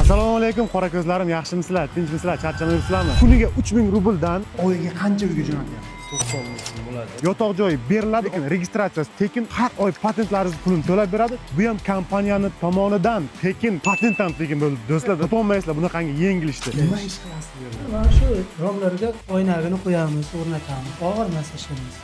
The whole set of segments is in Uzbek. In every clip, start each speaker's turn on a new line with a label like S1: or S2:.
S1: Assalomu alaykum, qora ko'zlarim, yaxshimisizlar, tinchmisizlar, charchamayapsizlarmi? Kuniga 3000 rubldan oyiga qancha uyga jo'natyapsiz?
S2: 90 ming so'm bo'ladi.
S1: Yotoq joyi beriladi, lekin registratsiyasi tekin, har oy patentlaringizni pulini to'lab beradi. Bu ham kompaniyani tomonidan tekin, patent ham tekin bo'ldi. Do'stlar, topolmaysizlar bunaqangi yengil ishni. Nima ish qilasiz bu yerda?
S3: Mana shu romlarga oynagini qo'yamiz, o'rnatamiz. Og'ir emas ishimiz.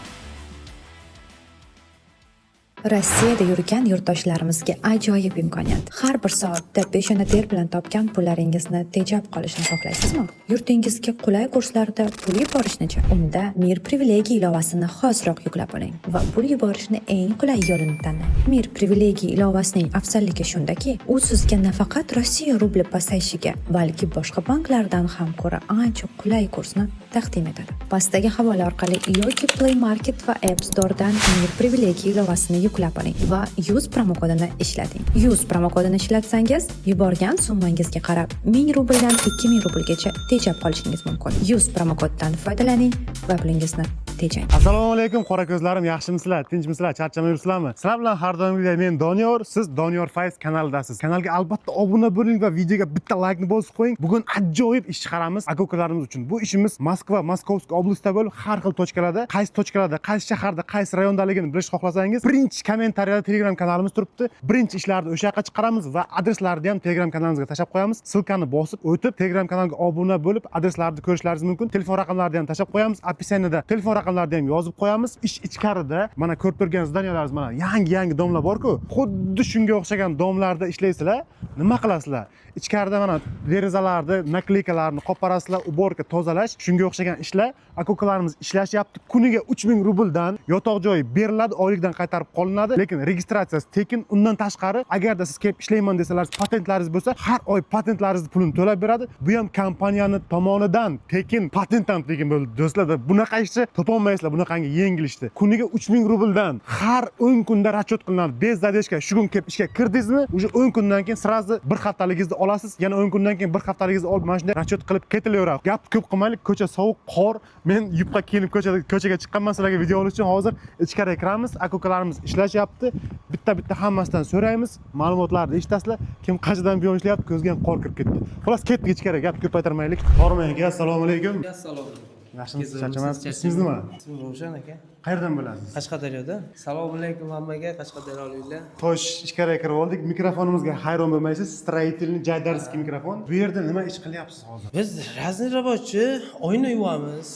S4: Rossiyada yurgan yurtdoshlarimizga ajoyib imkoniyat. Har bir soatda peshona ter bilan topgan pullaringizni tejab qolishni xohlaysizmi? Yurtingizga qulay kurslarda pul yuborishnichi? Unda Mir Privilegiy ilovasini hoziroq yuklab oling va pul yuborishni eng qulay yo'lini tanlang. Mir Privilegiy ilovasining afzalligi shundaki, u sizga nafaqat Rossiya rubli pasayishiga, balki boshqa banklardan ham ko'ra ancha qulay kursni taqdim etadi. Pastdagi havola orqali yoki Play Market va App Store'dan Mir Privilegiy ilovasini yuklab oling va 100 promokodini ishlating. 100 promokodini ishlatsangiz, yuborgan summangizga qarab 1000 rubldan 2000 rublgacha tejab qolishingiz mumkin. 100 promokoddan foydalaning va pulingizni tejang.
S1: Assalomu alaykum, qora ko'zlarim, yaxshimisizlar, tinchmisizlar, charchamayapsizlarmi? Sizlar bilan har doimgidek men Doniyor, siz Doniyor Fayz kanalidasiz. Kanalga albatta obuna bo'ling va videoga bitta laykni bosib qo'ying. Bugun ajoyib ish chiqaramiz aka-ukalarimiz uchun. Bu ishimiz Moskva, Московский область da bo'lib, har xil точка larda, qaysi точка larda, qaysi shaharda, qaysi rayondaligini bilish xohlasangiz, birinchi kommentariyada Telegram kanalimiz turibdi. Birinchi ishlarni o'sha yoqqa chiqaramiz va adreslarni ham Telegram kanalimizga tashlab qo'yamiz. Ссылка ni bosib o'tib, Telegram kanalga obuna bo'lib, adreslarni ko'rishlaringiz mumkin. Telefon raqamlarini ham tashlab qo'yamiz. Описание da telefon raqamlarini ham yozib qo'yamiz. Ish ichkarida, mana ko'rib turgan здания laringiz, mana yangi-yangi дом lar bor-ku. Xuddi shunga o'xshagan дом larda ishlaysizlar. Nima qilasizlar? Ichkarida mana derazalarni, наклейка larni qoparasizlar, уборка, tozalash, shunga o'xshagan ishlar. Aka-ukalarimiz ishlashyapti. Kuniga 3000 rubldan yotoq joyi beriladi, oylikdan qaytarib qolinadi, lekin registratsiyasi tekin. Undan tashqari, agarda siz kelib ishlayman desalar, patentlaringiz bo'lsa, har oy patentlaringizni pulini to'lab beradi. Bu ham kompaniyani tomonidan tekin, patent ham tekin bo'ldi. Do'stlar, bunaqa ishni topolmaysizlar, bunaqangi yengil ishni. Kuniga 3000 rubldan har 10 kunda расчет qilinadi, без задержка. Shu kun kelib ishga kirdingizmi, уже 10 kundan keyin сразу bir haftaligingizni olasiz, yana 10 kundan keyin bir haftaligingizni olib, mana shunday расчет qilib ketilaveradi. Gap ko'p qilmaylik, ko'cha sovuq, qor. Men yupqa kiyinib ko'chaga chiqqanman sizlarga video olish uchun. Hozir ichkariga kiramiz, aka ukalarimiz ishlashyapti. Bitta bitta hammasidan so'raymiz, ma'lumotlarni eshitasizlar, kim qanchadan buyon ishlayapti. Ko'zga ham qor kirib ketdi. Xullas, ketdik ichkariga, gap ko'paytirmaylik. Hormang aka, assalomu alaykum.
S2: Assalomu alaykum.
S1: Yaxshimisiz, charchamayapsiz? Ismingiz nima?
S2: Ismim Ravshan aka.
S1: Qayerdan bo'lasiz?
S2: Qashqadaryoda. Assalomu alaykum hammaga, qashqadaryoliklar.
S1: Xo'sh, ichkariga kirib oldik. Mikrofonimizga hayron bo'lmaysiz, строительный jaydarskiy mikrofon. Bu yerda nima ish qilyapsiz hozir?
S2: Biz разный рабочий, oyna yuvamiz.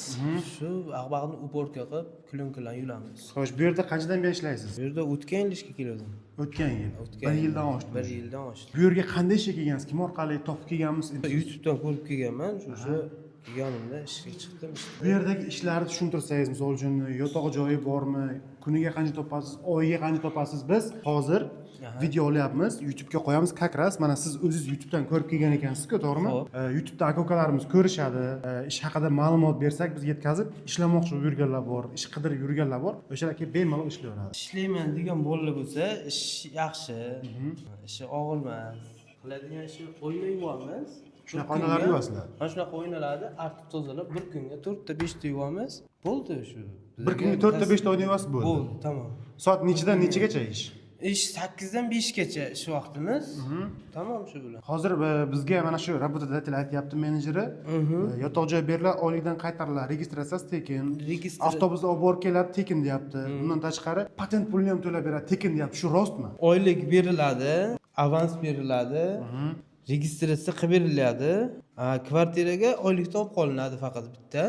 S2: Shu ag'bag'ni уборка qilib, клеёнка larni yulamiz.
S1: Xo'sh, bu yerda qanchadan beri ishlaysiz?
S2: Bu yerda o'tgan yil ishga kelgandim.
S1: O'tgan yil?
S2: O'tgan
S1: Bir yildan oshdi.
S2: Bir yildan oshdi.
S1: Bu yerga qanday ishga kelgansiz? Kim orqali topib kelganmiz?
S2: YouTube'dan ko'rib kelganman. Shu kelganimda ishga chiqdim.
S1: Bu yerdagi ishlarni tushuntirsangiz, misol uchun, yotoq joyi bormi, kuniga qancha topasiz, oyiga qancha topasiz? Biz hozir video olyapmiz, YouTubega qo'yamiz. Как раз mana siz o'zingiz YouTubedan ko'rib kelgan ekansizku, to'g'rimi?
S2: Xo'p.
S1: YouTubeda aka ukalarimiz ko'rishadi. Ish haqida ma'lumot bersak, biz yetkazib, ishlamoqchi bo'lib yurganlar bor, ish qidirib yurganlar bor, o'shalar kelib bemalol ishlayveradi.
S2: Ishlayman degan bolalar bo'lsa, ish yaxshi. Ishi og'ir emas. Qiladigan ishi oyna yuvamiz.
S1: Shunaqa
S2: Bir
S1: oynalarni yuvasizlar?
S2: Mana shunaqa oynalarni artib, tozalab, bir kunga to'rtta, beshta yuvamiz. Bo'ldi shu.
S1: Bir kunga to'rtta, beshta oyna yuvasiz, bo'ldi?
S2: Bo'ldi, tamom.
S1: Soat nechidan nechagacha ish?
S2: Ish 8dan 5gacha ish vaqtimiz. Tamom shu bilan.
S1: Hozir bizga mana shu работодатель aytyapti, menejeri, yotoq joy beriladi, oylikdan qaytariladi, registratsiyasi tekin, avtobusda olib borib keladi, tekin deyapti. Bundan tashqari, patent pulini ham to'lab beradi, tekin deyapti. Shu rostmi?
S2: Oylik beriladi, avans beriladi, registratsiya qilib beriladi. Kvartiraga oylikdan olib qolinadi faqat bitta.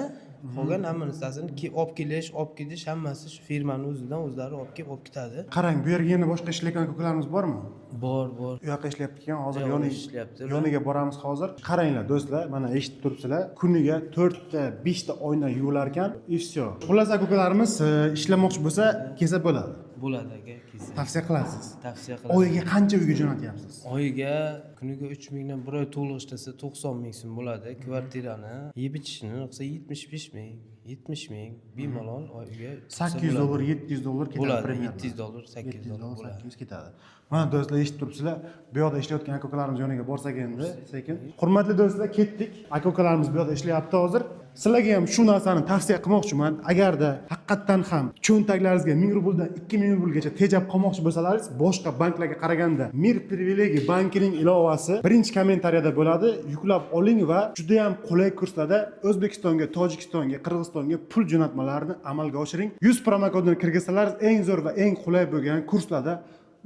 S2: Qolgan hamma narsasini olib kelish, olib ketish, hammasi shu firmani o'zidan, o'zlari olib kelib, olib ketadi.
S1: Qarang, bu yerga yana boshqa ishlayotgan ukalarimiz bormi?
S2: Bor, bor.
S1: U yoqqa ishlayapti ekan hozir.
S2: Yo'q, ishlayapti.
S1: Yoniga boramiz hozir. Qaranglar, do'stlar, mana eshitib turibsizlar, kuniga to'rtta, beshta oyna yuvilar ekan, и все. Xullas, aka ukalarimiz ishlamoqchi bo'lsa, kelsa bo'ladi?
S2: Bo'ladi aka, kelsa.
S1: Tavsiya qilasiz?
S2: Tavsiya qilaman.
S1: Oyiga qancha uyga jo'natyapsiz?
S2: Oyiga, kuniga 3000dan bir oy to'liq ishlasa, 90 ming so'm bo'ladi. Kvartirani, yeb ichishni qilsa, 75 ming, 70 ming bemalol oyiga.
S1: 800 dollar, 700 dollar ketadi
S2: Bo'ladi,
S1: примерно.
S2: 700 dollar, 800
S1: 700
S2: dollar
S1: dollar,
S2: bo'ladi.
S1: 800 ketadi. Mana, do'stlar, eshitib turibsizlar. Bu yoqda ishlayotgan aka ukalarimiz yoniga borsak endi sekin. Hurmatli do'stlar, ketdik. Aka ukalarimiz bu yoqda ishlayapti hozir. Sizlarga ham shu narsani tavsiya qilmoqchiman. Agarda haqiqatdan ham cho'ntaklaringizga 1000 rubldan 2000 rublgacha tejab qolmoqchi bo'lsalaringiz, boshqa banklarga qaraganda Mir Privilegiy bankining ilovasi birinchi kommentariyada bo'ladi. Yuklab oling va juda ham qulay kurslarda O'zbekistonga, Tojikistonga, Qirg'izistonga pul jo'natmalarini amalga oshiring. 100 promokodini kirgizsalaringiz eng zo'r va eng qulay bo'lgan kurslarda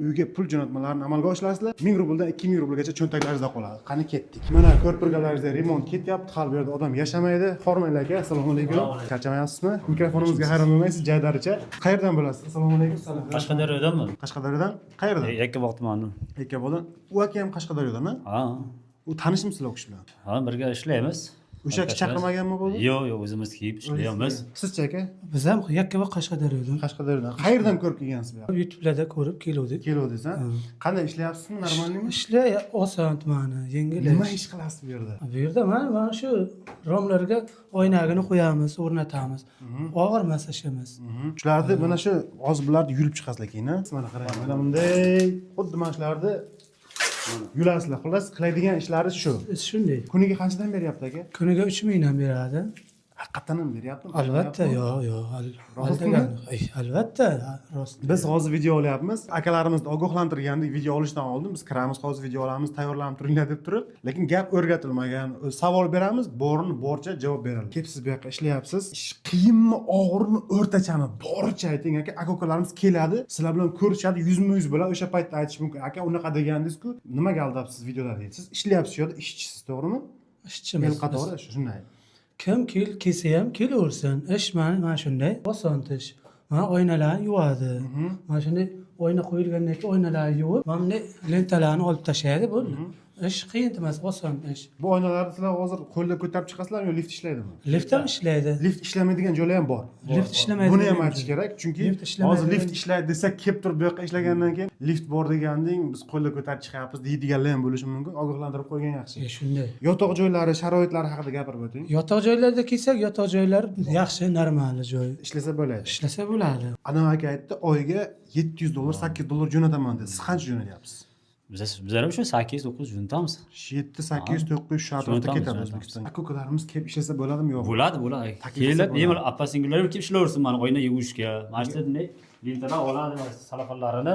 S1: uyga pul jo'natmalarini amalga oshirasizlar. 1000 rubldan 2000 rublgacha cho'ntaklaringizda qoladi. Qani, ketdik. Mana, ko'rib turganlaringizdek, remont ketyapti. Hali bu yerda odam yashamaydi. Hormanglar, aka. Assalomu alaykum. Charchamayapsizmi? Mikrofonimizga hayron bo'lmaysiz, jaydaricha. Qayerdan bo'lasiz? Assalomu alaykum.
S5: Qashqadaryodanmi?
S1: Qashqadaryodan. Qayerdan?
S5: Yakkabog' tumani.
S1: Yakkabog'dan. U aka ham Qashqadaryodan, a?
S5: Ha.
S1: U tanishmisizlar u kishi bilan?
S5: Ha, birga ishlaymiz.
S1: O'sha kishi chaqirmaganmi bo'ldi?
S5: Yo'q, o'zimiz kelib ishlaymiz.
S1: Sizchi, aka?
S3: Biz ham Yakkabog', Qashqadaryodan.
S1: Qashqadaryodan. Qayerdan ko'rib kelgansiz bu yoqqa?
S3: YouTube'larda ko'rib keluvdik.
S1: Keluvdingiz, a? Qanday, ishlayapsizmi? Нормальный mi?
S3: Ishlar oson, mana, yengil.
S1: Nima ish qilasiz bu yerda?
S3: Bu yerda mana shu romlarga oynagini qo'yamiz, o'rnatamiz. Og'ir emas ishimiz.
S1: Shularni, mana shu hozir bularni yulib chiqasizlar keyin, a? Mana qarang, mana bunday xuddi mana shularni yulasizlar. Xullas, qiladigan ishlari shu.
S3: Shunday.
S1: Kuniga qanchadan beryapti, aka?
S3: Kuniga 3000 ham beradi.
S1: Haqiqatdan ham beryaptimi?
S3: Albatta, yo'q.
S1: Rostmi?
S3: Albatta, rost.
S1: Biz hozir video olyapmiz. Akalarimizni ogohlantirgandik video olishdan oldin. Biz kiramiz, hozir video olamiz, tayyorlanib turinglar deb turib, lekin gap o'rgatilmagan. Savol beramiz, borini boricha javob beradi. Kelibsiz, bu yoqqa ishlayapsiz. Ish qiyinmi, og'irmi, o'rtachami? Boricha ayting, aka. Aka ukalarimiz keladi, sizlar bilan ko'rishadi, yuzma yuz bo'ladi. O'sha paytda aytish mumkin. Aka, unaqa degandingiz-ku, nimaga aldabsiz videoda deydi. Siz ishlayapsiz shu yerda, ishchisiz, to'g'rimi?
S3: Ishchimiz.
S1: El qatori shunday.
S3: Kim kelsa ham kelaversin. Ish mana shunday oson ish. Mana, oynalarni yuvadi. Mana shunday oyna qo'yilgandan keyin oynalarni yuvib, mana bunday lentalarni olib tashlaydi, bo'ldi. Ish qiyin emas, oson ish.
S1: Bu oynalarni sizlar hozir qo'lda ko'tarib chiqasizlarmi yo lift ishlaydimi?
S3: Lift ham ishlaydi.
S1: Lift ishlamaydigan joylar ham bor.
S3: Lift ishlamaydi.
S1: Buni ham aytish kerak, chunki
S3: Lift ishlamaydi.
S1: hozir lift ishlaydi desak, kelib turib bu yoqqa ishlagandan keyin lift bor deganding, biz qo'lda ko'tarib chiqyapmiz deydiganlar ham bo'lishi mumkin. Ogohlantirib qo'ygan yaxshi.
S3: Shunday.
S1: Yotoq joylari, sharoitlari haqida gapirib o'ting.
S3: Yotoq joylarda kelsak, yotoq joylar yaxshi, normal joy.
S1: Ishlasa bo'ladi.
S3: Ishlasa bo'ladi.
S1: Adam aka aytdi, oyiga 700 dollar, 800 dollar jo'nataman dedi. Siz qancha jo'natyapsiz?
S5: Bizlar ham shu 800-900 jo'natamiz.
S1: 7, 800, 900 shu atrofda
S5: Jo'natamiz,
S1: ketadi
S5: jo'natamiz.
S1: O'zbekistonga. Aka ukalarimiz kelib ishlasa bo'ladimi, yo'qmi?
S5: Bo'ladi.
S1: Taklif
S5: Kelib,
S1: qilsa bo'ladi.
S5: bemalol opa singillar ham kelib ishlayversin mana oyna yuvishga. Mana shu yerda lentalar oladi, salafanlarini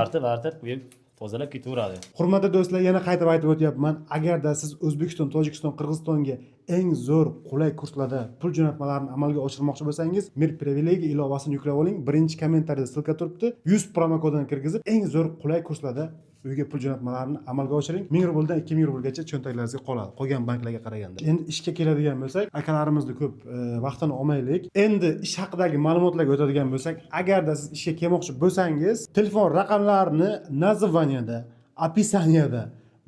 S5: artib artib qo'yib, tozalab ketaveradi.
S1: Hurmatli do'stlar, yana qaytib aytib o'tyapman. Agarda siz O'zbekiston, Tojikiston, Qirg'izistonga eng zo'r qulay kurslarda pul jo'natmalarini amalga oshirmoqchi bo'lsangiz, Mir Privilegiya ilovasini yuklab oling. Birinchi kommentariyada ссылка turibdi. 100 promokodini kirgizib, eng zo'r qulay kurslarda uyga pul jo'natmalarini amalga oshiring. 1000 rubldan 2000 rublgacha cho'ntaklaringizga qoladi, qolgan banklarga qaraganda. Endi ishga keladigan bo'lsak, akalarimizni ko'p vaqtini olmaylik. Endi ish haqidagi ma'lumotlarga o'tadigan bo'lsak, agarda siz ishga kelmoqchi bo'lsangiz, telefon raqamlarini название da, описание da,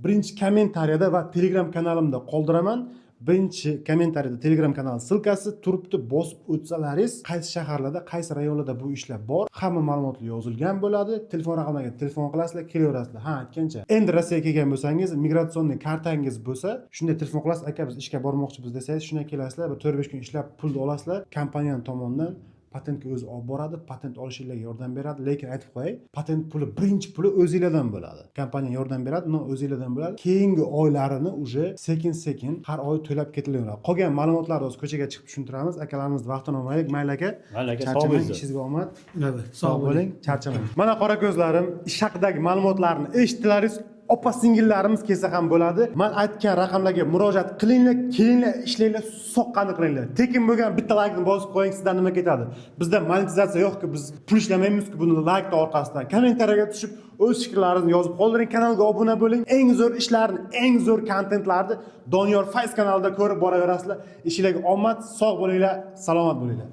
S1: birinchi kommentariyada va Telegram kanalimda qoldiraman. Birinchi kommentariyada Telegram kanal ссылка si turibdi. Bosib o'tsalaringiz, qaysi shaharlarda, qaysi rayonlarda bu ishlar bor, hamma ma'lumotlar yozilgan bo'ladi. Telefon raqamlariga telefon qilasizlar, kelaverasizlar. Ha, aytgancha, endi Rossiyaga kelgan bo'lsangiz, миграционный kartangiz bo'lsa, shunday telefon qilasiz, aka, biz ishga bormoqchimiz desangiz, shunday kelasizlar, bir 4-5 kun ishlab pulni olasizlar. Kompaniyani tomonidan patentga o'zi olib boradi, patent olishinglarga yordam beradi. Lekin aytib qo'yay, patent puli, birinchi puli o'zinglardan bo'ladi. Kompaniya yordam beradi, но o'zinglardan bo'ladi. Keyingi oylarini уже sekin sekin har oy to'lab ketilaveradi. Qolgan ma'lumotlarni hozir ko'chaga chiqib tushuntiramiz. Akalarimiz vaqtini olmaylik. Mayli, aka.
S5: Mayli aka, sog'
S1: Charchamang,
S5: bo'linglar.
S1: ishingizga omad.
S3: Sog' bo'ling.
S1: Charchamang. Mana, qora ko'zlarim, ish haqidagi ma'lumotlarni eshitdilaringiz. Opa singillarimiz kelsa ham bo'ladi. Man aytgan raqamlarga murojaat qilinglar, kelinglar, ishlanglar, soqqani qilinglar. Tekin bo'lgan bitta laykni bosib qo'ying, sizdan nima ketadi? Bizda monetizatsiya yo'qku, biz pul ishlamaymizku buni laykni orqasidan. Kommentariyaga tushib o'z fikrlaringizni yozib qoldiring, kanalga obuna bo'ling. Eng zo'r ishlarni, eng zo'r kontentlarni Doniyor Fayz kanalida ko'rib boraverasizlar. Ishinglarga omad, sog' bo'linglar, salomat bo'linglar.